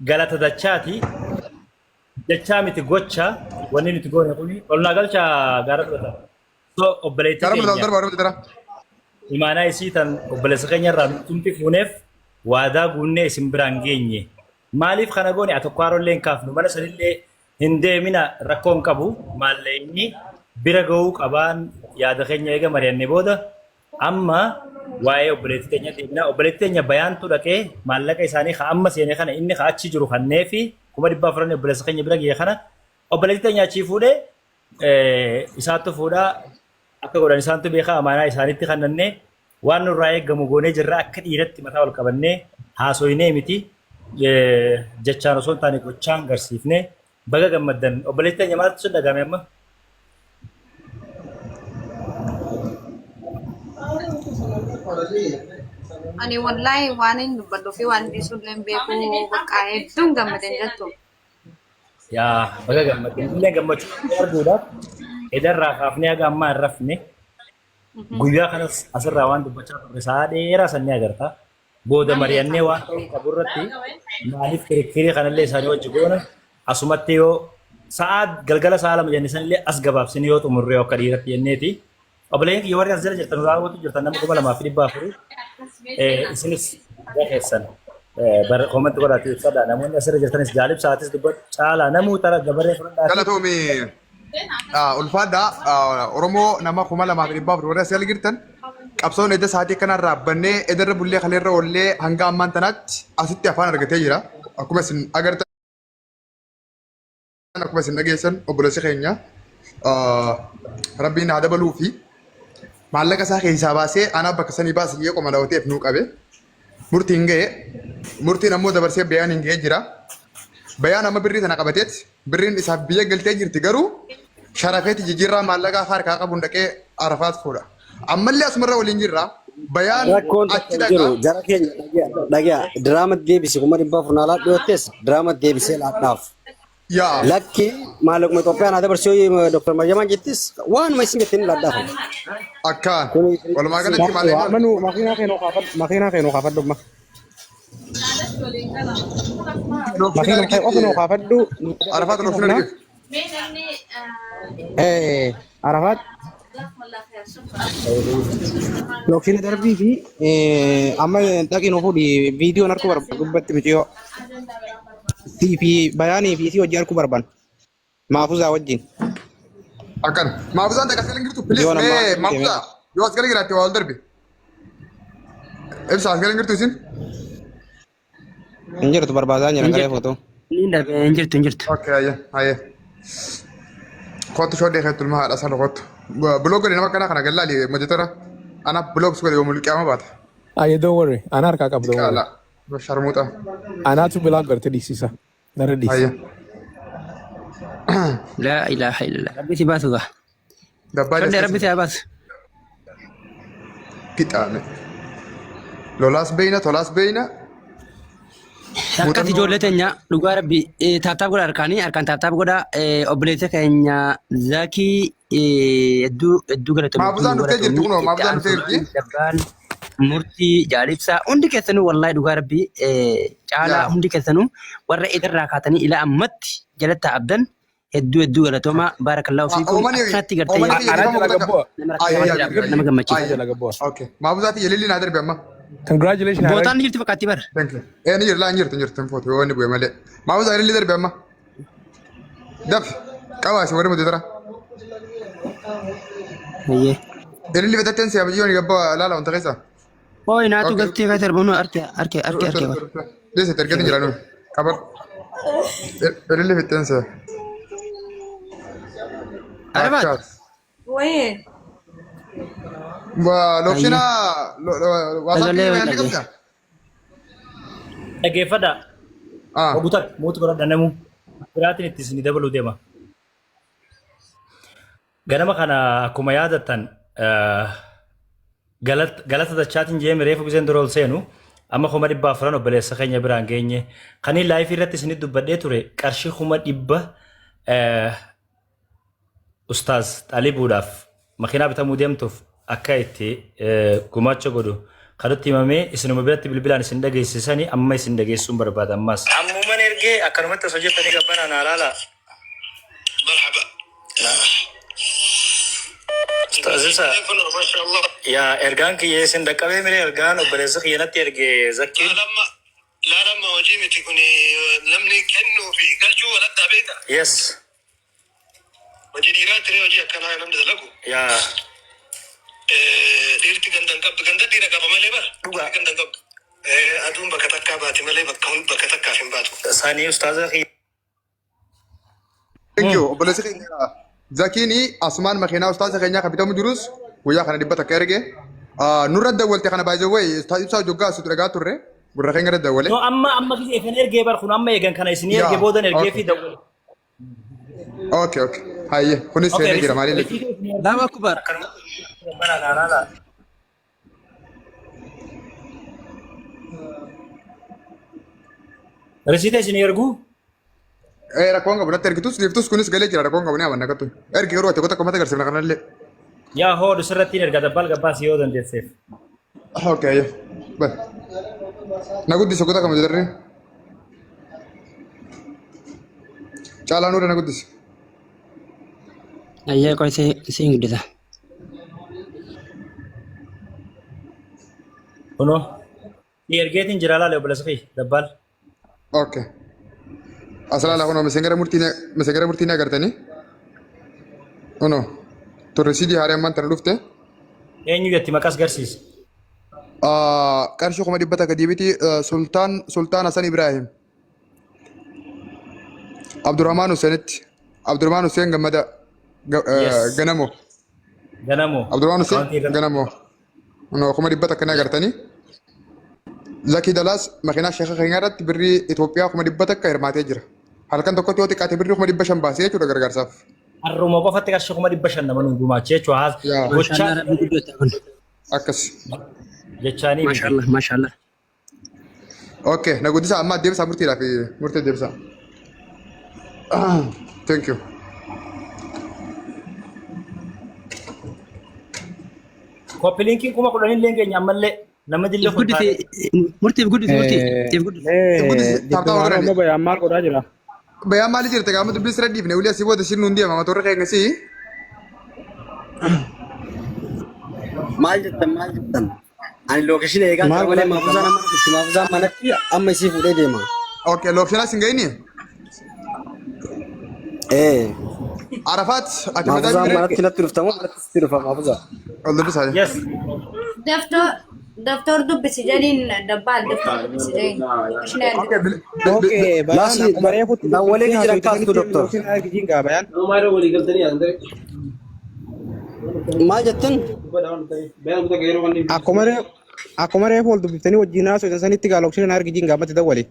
Galata dachaati. Jechaa miti gocha wanni nuti goone kuni ol naa galcha gaara fudhata. So obboleettii Gara mul'atu keenya darba darba dara. imaanaa isii tan obboleessa keenya irraa nutumti fuuneef waadaa guunnee isin biraan geenye. Maaliif kana goone atokkaarollee hin kaafnu mana sanillee hin deemina rakkoo hin qabu maallaqni bira ga'uu qabaan yaada keenya eega mari'anne booda Amma waa'ee obboleettii teenya deebinaa. Obboleettii teenya bayaantu dhaqee maallaqa isaanii ka amma seene kana inni ka achi jiru kanneefi 400,000 obboleessa keenya bira ga'e kana obboleettii teenya achii fuudhee isaattu fuudhaa akka godhan isaantu beekaa amaanaa isaanitti kannannee waan nurraa eegamu goonee jirra akka dhiiratti mataa ol qabannee haasoynee miti jechaan osoo hin taane gochaan garsiifnee Baga gammaddan. Obboleettii teenya maaltu sin dhagahame amma? Ani wallaahi waan hin dubbadhu fi waan dhiisu illee hin beeku bakka hedduun gammaden jettu. Yaa baga gammadde. Illee gammachuu arguudhaaf edarraa kaafnee haga ammaa hin rafne. Guyyaa kanas asirraa waan dubbachaa turre sa'a dheeraa san ni agarta. Booda mari'annee waan ta'uu qabu irratti maaliif kirikkirii kanallee isaanii wajji goona asumatti yoo sa'aa galgala sa'a 2 jenne sanillee as gabaabsine yoo xumurre akka dhiiratti jenneeti. Obboleeyyan kiyya warri as jala jirtan raawwatu jirtan nama 2400 isinis gara keessan bara comment godhaatii ibsadha. Namoonni asirra jirtanis jaalib sa'aatis dubbadhu caalaa namuu tara dabaree fudhadhaatii. Galatoomi. Ulfaadha Oromoo nama 2400 warra asii jirtan qabsoon edda sa'aatii kanarraa bannee edarra bullee kaleerra oollee hanga ammaan tanaatti asitti afaan argatee jira. Akkuma isin agartan akkuma isin dhageessan obboleessi keenya rabbiin haa dabaluu fi maallaqa isaa keessaa baasee anaa bakka sanii baase jee qoma daawwateef nuu qabe. Murtiin ga'e murtiin ammoo dabarsee bayaan hin ga'ee jira. Bayaan amma birrii tana qabateet Birriin isaaf biyya galtee jirti garuu sharafeeti jijjiirraa maallaqaa harkaa qabuun dhaqee Arafaat fuudha. Ammallee asumarra waliin jirra. Bayaan Rakkoon achi tokko hin jiru. dhaqa. Jara keenya dhagi'a dhagi'a. Diraama deebisi 400,000 naa laadhu yoottes diraama deebisee laadhaaf. Yaa Lakki maallaquma Itoophiyaan haa dabarsuu Dr. Maryamaan jettis waanuma isin jettin laadhaaf. Akkaan. Kuni Walumaa galatti maallaqni Manu makiinaa kee nuu kaafadhu makiinaa kee nuu kaafadhu amma. Loofina Makiinuma kee qofa nuu argite. kaafadhu. Arafaat loofina argite. Eh, Arafaat lookshina darbii fi eh, amma dhaqi nuu fuudhi viidiyoon arkuu barbaadu gubbatti miciyoo. Sii fi bayaanii fi isii hojii arkuu barbaadu. Maafuzaa wajjin. Akkan. Maafuzaan takka as gala hin jirtu. Please Yoon ammaa mee deemee. Maafuzaa yoo as gala jiraatte waa ol darbi. Ibsa as gala hin jirtu isin. Hin jirtu barbaadaa jiran Hin garee jirtu. footoo. Niin darbe hin jirtu hin jirtu. Okay ayyee ayyee. Kottu shoddee keetu ilma haadha sana kottu. Biloog godhi nama akkanaa kana gallaali mojjatara. Anaaf biloog godhi yoo mulqiyaama baata. Aye, don't worry. Ana harkaa qaba, don't worry. Diqaala. Sharmuuxa. Anaatu bilaan garte dhiisisa. Narra dhiisi. Ayyee. Laa ilaaha illallah. Rabbi si baasu gaa. Dabbaa Shodde rabbi jaskas si haa baasu. qixaame. Lolaas beeyna tolaas beeyna. Akkas Muuxannoo ijoollee teenya dhugaa rabbi taaptaap godha harkaanii harkaan taaptaap godha obboleessa keenya Zakii hedduu hedduu galatoomi hedduu Maafuzaan nu dhuftee jirti galatoomi kunoo itti maafuzaan dhuftee aansuudhaan jirti. dabbaan murtii jaalibsaa hundi keessanuu wallaahi dhugaa rabbi caalaa Yaa. hundi keessanuu warra idarraa kaatanii ilaa ammatti jalatti abdan hedduu hedduu galatoomaa baarakallaahu fiikum Oomanii akkanatti gartee oomanii yeroo kiyya Anaa dhiifama jala godhaka. gabbu'a. nama rakkisaa Ayyee waan ayyee jiraaf nama ayyee gammachiisa. Anaa jala gabbu'a. Okay. Maafuzaati yelilli naa darbe amma. Congratulations Harare. Bootaan ni jirti fakkaatti bara. Thank you. Eh ni jirti laa hin jirtu hin jirtu hin footu yoo inni bu'e malee. Maafuzaa yelilli darbe amma. Dafi qabaasi warri mudee tara. Hayyee. Yelilli fetatteen siyaa biyyoon gabba laala wanta keessa. Hooyi naatu Okay. galtee keessa darbu arke arke arke arke bara. Deesse ergatti jira nuyi. Qabar. Yelilli fetteen siyaa. Arafaat. Akkaas. Wayee. Lookshina waasaapii Sagalee bayaan ni dhagee. qabdaa? Dhaggeeffadhaa. Ah. Ogu takka muutu godhadha namuu. Biraatiin itti isinii dabaluu deema. Ganama kana akkuma yaadattan galata dachaatiin jeeme reefu giseen dura ol seenu amma 400,000 obboleessa keenya biraan geenye. Kaniin laayifii irratti isinit dubbadhee ture qarshii 100,000 Ustaaz Xalibuudhaaf makiinaa bitamuu deemtuuf akka itti gumaacha godhu Kanatti himamee isinuma biratti bilbilaan isin dhageessisanii amma isin dhageessuun barbaada ammas. Ammuman ergee akkanumatti osoo jirtanii qabbanaa naa laala. مرحبا. Ustaaz Ibsaa. ما شاء الله. Yaa ergaan kiyya isin dhaqqabee mire ergaan obboleessa kiyya natti erge لا zakkiin. لما لا لما وجيمتي كوني لمني كنو في قلشو ولا تابيتا. Yes. وجي ديرات ري وجي كان هاي نمد لقو. Yaa. ديرتي غندن قب غندن ديرا قب مالي بر. Dhugaa. غندن قب. أدون بكتكا باتي مالي بكون بكتكا فين باتو. Sanii ustaaza kiyya. Thank you. Obboleessi keenya Zakiin asumaan makiinaa ustaaza keenyaa kan bitamu jirus guyyaa kana 100 erge. Nurra dawwalte kana baay'ee wayi ustaaz Ibsaa Joggaa asitti dhagaa turre gurra keenya irra dawwale. No amma amma gisee kan ergee bar kun amma eegan kana isin ergee Yaa. boodan ergee Okay. fi dawwale. Okay okay. Hayyee kunis Okay. seenee jira maaliin. Allahu akbar. Akkanumatti qabbanaa naa laala. Risiita isin erguu? Rakkoon qabu natti ergitus dhiiftus kunis galee jira rakkoon qabu ni amanna kattu. Ergi garuu ati tokko mata agarsiifna kanallee. Yaa hoodhu sirratti hin ergaa dabbaal gabbaas yoo dandeesseef. Okay hayyee. Bal. Na guddise kutaa kama jedharri. Caalaa nuura na guddise. Ayyee qoy siin guddisa. Kunoo. Ergeetiin jira laala obboleessa kiyya dabbaal. Okay. Asalaala kunoo misengera murtii ni agartanii. Kunoo turre sidii haaree ammaan tana dhufte. Eenyu jetti maqaas garsiisa. Qarshii 100,000 deebiti Sultaan Sultaan Hasan Ibrahim. Abdurrahmaan Huseenitti. Abdurrahmaan Huseen Gammada Yes. Ganamo. Ganamoo. Abdurrahmaan Huseen Akkaawuntii irratti. Ganamo. Kunoo 100,000 ni agartanii. Zakii Dalaas makiinaa sheeka keenya irratti birrii Itoophiyaa 100,000 hirmaatee jira. Halkan tokkotti yoo xiqqaate birrii 500,000 baasee jechuudha gargaarsaaf. Har'uma qofatti qarshii 500,000 nama nu gumaachee jechuudha. Yaa Gochaa Maashaallah rabbi guddootta kun. akkas. jechaanii miti. Maashaallah maashaallah. Okay, na guddisa amma deebisaa murtiidhaaf murtee deebisaa. Thank you. Copy linkiin 10,000 illee keenya ammallee nama dillee If kun guddisi taate. murtiif guddisi murtii if guddisi. Guddisi taaptaa Dibbimaanoo godhani. amma bayaan maal godhaa jira? Bayaan maali jirte gaama dubbii sirra dhiifne ulii asii booda siin nuun deema matoorri keenya sii. Maal jettan maal jettan? Ani location eegaa Maal jira malee godhaa jirta maafuzaan amma? amma dhufti maafuzaan manatti amma isii fuudhee deema. Okay, location as hin gahini. Ee Arafaat ati mataa maafuzaan bire manatti natti dhufta moo manatti sitti dhufa maafuzaa? ol dubbisaa. Yes. Daftoor daftoor dubbisi jedhiin dabbaal daftoor dubbisi jedhiin location erge. Okay, Okay, bayaan Laasii akkuma reefutti dawwalee dubbiftee jira haasofte kaastu sanitti doktor. location ergi gaa bayaan. Maal jettan? Akkuma reefu akkuma reefu wal dubbiftanii wajjin haasofte sanitti gaa location ergi gaa ammatti dawwali.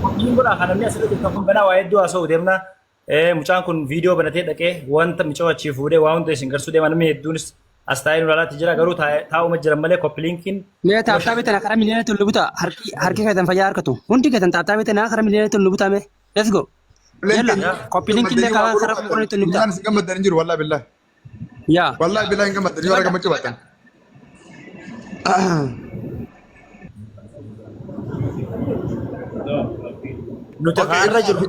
Qophiin godhaa kan namni asirratti dhuftan kun banaa waa hedduu haasa'u deemna. Mucaan kun viidiyoo banatee dhaqee wanta mucaa achii fuudhee waa hunda isin garsuu deema namni hedduunis as taa'ee nu ilaalaatti jira garuu taa'uma jiran malee copy linkiin Mee tap tap tana karaa miliyoona tollu buta harki harki keessan fayyaa harkatu hundi keessan tap tap tana karaa miliyoona tollu buta mee let's go. Yalla copy link illee karaa karaa miliyoona tollu buta. Guyyaan isin gammaddan hin jiru wallahi billahi. Yaa. Wallahi billahi hin gammaddan yoo gammachuu baattan. Nuti Okay, irra jiru.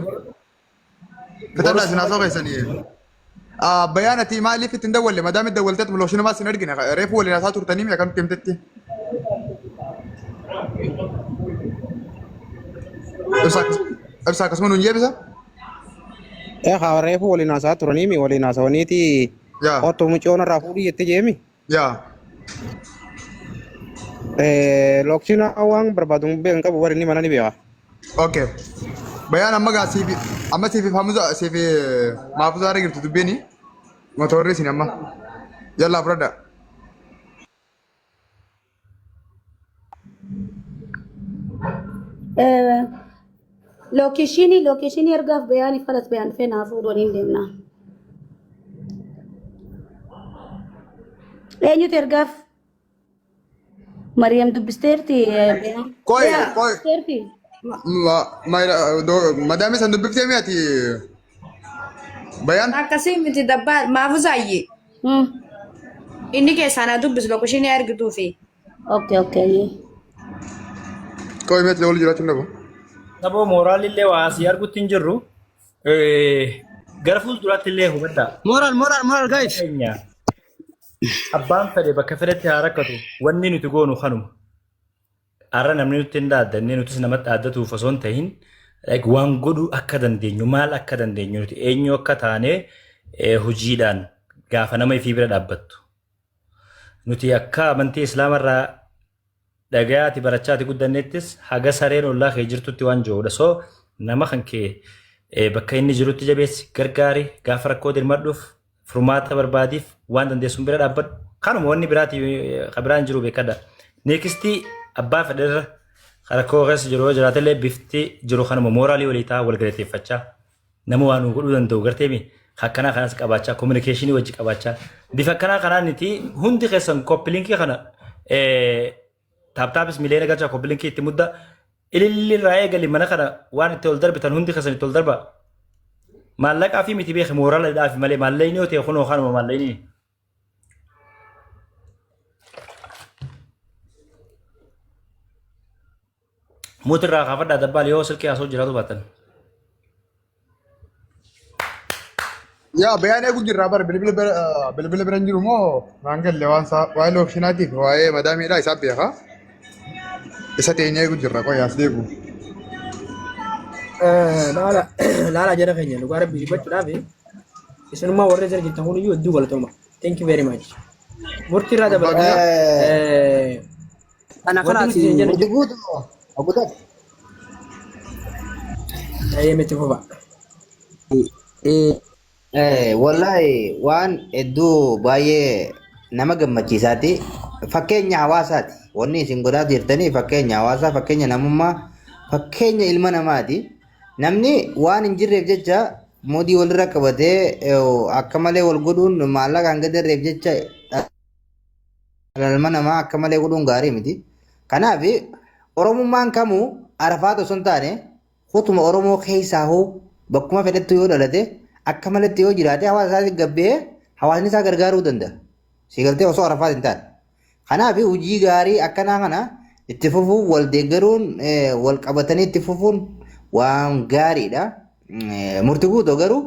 Fitadhaa isin haasoo keessanii. Bayaan ati maaliif ittiin dawwalle madaami dawwalteet location maas hin argine reefu waliin haasaa turtanii mi akkamitti himtetti? Ibsaa akkasuma nuun jeebisa? Ee haa reefu waliin haasaa turanii mi waliin haasawaniiti Yaa. otoo mucoon irraa fuudhii jettee jeemi. Yaa. Location waan barbaadu beekan qabu warri inni mana ni beeka. Okay. Bayaan amma gaa siifi amma siifi Hamuza siifi Maafuzaa irra jirtu dubbiini motorri isin amma. Yallaa fudhadhaa. Location location ergaaf bayaaniif kalas bayaan dhufee naa fuudhu waliin deemna. Eenyutu ergaaf? Mariam dubbisteerti bayaan. Qoy Bayaan qoy dubbisteerti. Madaami san dubbiftee mi ati bayaan? Akkasii miti dabbaa maafu zaayyee. Inni keessaa naa dubbisu lookishinii argituufi. Okay, okay. Qoy meet wal jiraachuu hin dhabu. Saboo mooraalillee waa asii argutti hin jirru. Gara fuulduraatti illee hubadhaa. Moral, moral, moral, guys. Keenya abbaan fedhe bakka fedhetti haa rakkatu wanni nuti goonu kanuma. Har'a namni nutti hin dhaaddanne nutis namatti dhaaddatuuf osoo hin tahin like, waan godhuu akka dandeenyu maal akka dandeenyu nuti eenyu akka taane hojiidhaan gaafa nama ifii bira dhaabbattu. Nuti akka amantii Islaamarraa dhagayaati barachaati guddannettis haga sareen ollaa kee jirtutti waan jiruudha. So nama kan kee bakka inni jirutti jabeessi gargaari gaafa rakkoo dirmadhuuf furmaata barbaadiif waan dandeessuun bira dhaabbadhu. Kanuma wanni biraati kan biraan jiru beekadha. Next abbaa fedherra rakkoo keessa jiru yoo jiraatellee bifti jiru kanuma mooraalii walii ta'a wal galateeffachaa nama waan nu godhuu danda'u garteemi akkanaa kanas qabaachaa communication wajji qabaachaa bifa akkanaa kanaan niti hundi keessan copy link kana tap tapis miliyoona galchaa copy link itti mudda ililli irraa eegali mana kana waan itti ol darbitan hundi keessan itti ol darba maallaqaa fi miti beeki mooraala fi malee maallaqni yoo ta'e kunoo kanuma maallaqni. Mute irraa kaafadhaa dabbaal yoo silkii haasoo jiraatu baatan. Yaa bayaan eegu jirraa bara bilbila bira bilbila bira hin jiru moo naan galle waan isaa waa'ee lookshinaatiif waa'ee madaamiidha isaa beeka. Isa teenyee eegu jirra qoy as deebi'u. Laala laala jara keenya dhugaa rabbii dubbachuudhaaf isinummaa warra jara jirtan kun iyyuu hedduu galatooma. Thank you very much. Murtii irraa Abbaa dabalata. biyyaa. Ana Wanti nuti kanaati isin jennu Murti guutu obbo Tafi. Eeyyamitti fufa. Wallahi waan hedduu baay'ee nama gammachiisaati. Fakkeenya hawaasaati. Wanni isin godhaa jirtanii fakkeenya hawaasaa, fakkeenya namummaa, fakkeenya ilma namaati. Namni waan hin jirreef jecha moodii walirra qabatee akka malee wal godhuun maallaqa hanga darreef jecha dhala ilma namaa akka malee godhuun gaarii miti. Kanaaf Oromummaan kamuu Arafaat osoo hin taane kutuma Oromoo keessaa hoo bakkuma fedhettu yoo dhalate akka malatti yoo jiraate hawaasa isaatti gabbee hawaasni isaa gargaaruu danda'a. Si galtee osoo Arafaat hin taane. Kanaaf hojii gaarii akkanaa kana itti fufuun wal deeggaruun wal qabatanii itti fufuun waan gaariidha. Murti guutoo garuu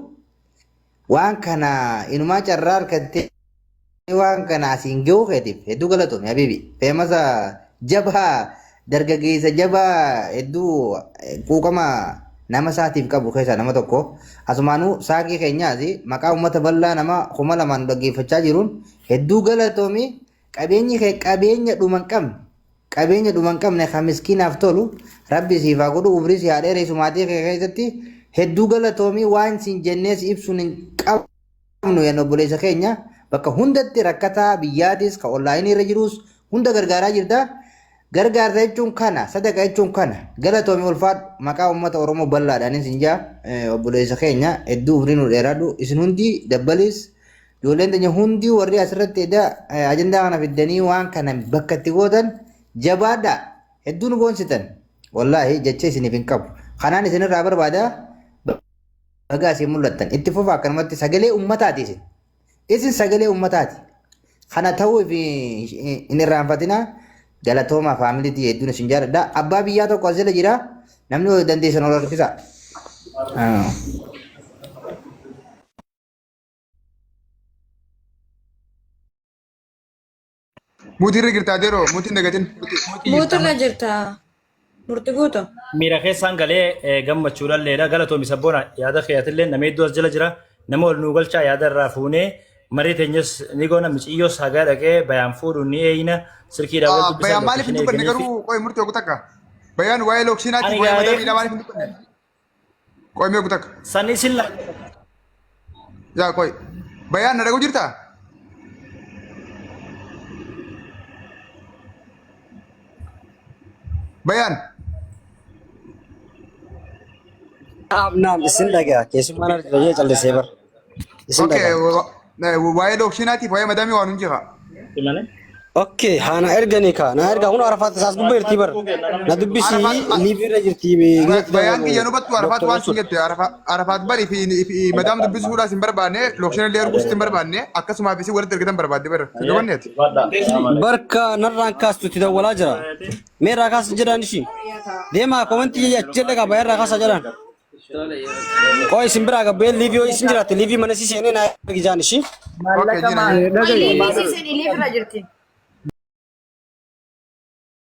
waan kana inumaa carraa harkattee waan kana asiin gahuu keetiif hedduu galatoomi habiibi. Feemasa jabaa dargaggeessa jabaa hedduu quuqama nama isaatiif qabu keessaa nama tokko. Asumaanuu saaqii keenyaas maqaa uummata bal'aa nama 2000 dhaggeeffachaa jiruun hedduu galatoomi. Qabeenyi kee qabeenya dhuma hin qabne qabeenya dhuma hin qabne kan miskiinaaf tolu rabbi siif haa godhu umrii si haa dheeressu maatii kee keessatti hedduu galatoomi waan siin jennee si ibsuun hin qabnu yan obboleessa keenya bakka hundatti rakkataa biyyaatis ka onlaayinii irra jirus hunda gargaaraa jirta gargaarsa jechuun kana sadaqa jechuun kana galatoomi ulfaadhu maqaa uummata oromoo bal'aadhaanis sin jaa obboleessa keenya hedduu umrii nu dheeradhu isin hundi dabbaliis Ijoolleen teenya hundi warri asirratti eda ajandaa kana fiddanii waan kana bakka itti gootan jabaadhaa. Hedduu nu boonsitan. Wallaahi jecha isiniif hin qabu. Kanaan isinirraa barbaada baga asii mul'attan. Itti fufa akkanumatti sagalee ummataati isin. Isin sagalee ummataati. Kana ta'uu hin irraanfatinaa. Galatoomaa faamiliitii hedduun isin jaaladha. Abbaa biyyaa tokko as jala jira. Namni dandeessan ol harkisaa. Muutii irra jirta adeeroo muutii hin dagatin. Muutirra jirta. Murti guuto. Miira keessaan galee gammachuu dhalleedha. Galatoomi sabboona yaada keeyatillee nama hedduu as jala jira. Nama ol nuu galchaa yaada irraa fuunee marii teenyas ni goona miciyyoos hagaa dhaqee bayaan fuudhu ni eeyina silkiidhaan wal dubbisan Bayaan maaliif hin lookeshinii dubbanne erganiifi. garuu qoy murtii ogu takka. Bayaan waa'ee lookshinaatiif Ani waa'ee gaaree madaamiidhaa maaliif hin dubbanne? Qoy mee ogu takka. San isin la Yaa qoy. Bayaan na dhaguu jirtaa? Bayaan. Naam naam isin dhagaa keessummaan argina jee callisee bar. Isin Okay. dhagaa. Waa'ee lookshinaatiif waa'ee madaamii waan hin jira. malee. Okay, haa na erganii kaa. Na ergaa kun Arafaat isaas gubbaa jirtii bar. Na dubbisii Arafaat liiviirra jirtii gizeetti bayaan dawwalu kiyya nu battu Arafaat doktor waan sin jechuudha. jette Arafaat barii fi madaam dubbisuudhaas hin barbaanne lookshina illee erguus hin barbaanne akkasumaaf isin walitti ergitan barbaadde bara si dubanneeti. Barka narraan kaastu itti dawwalaa jira. Mee irraa kaasan jedhaan ishii. Deemaa komantii achi jedhe qaba irraa kaasaa jedhaan. Qoo isin biraa gabbee liivii yoo isin jiraatte liivii mana si seenee na ergi jaan ishii. Okay, jina. Liivii seenii liivii irra jirti.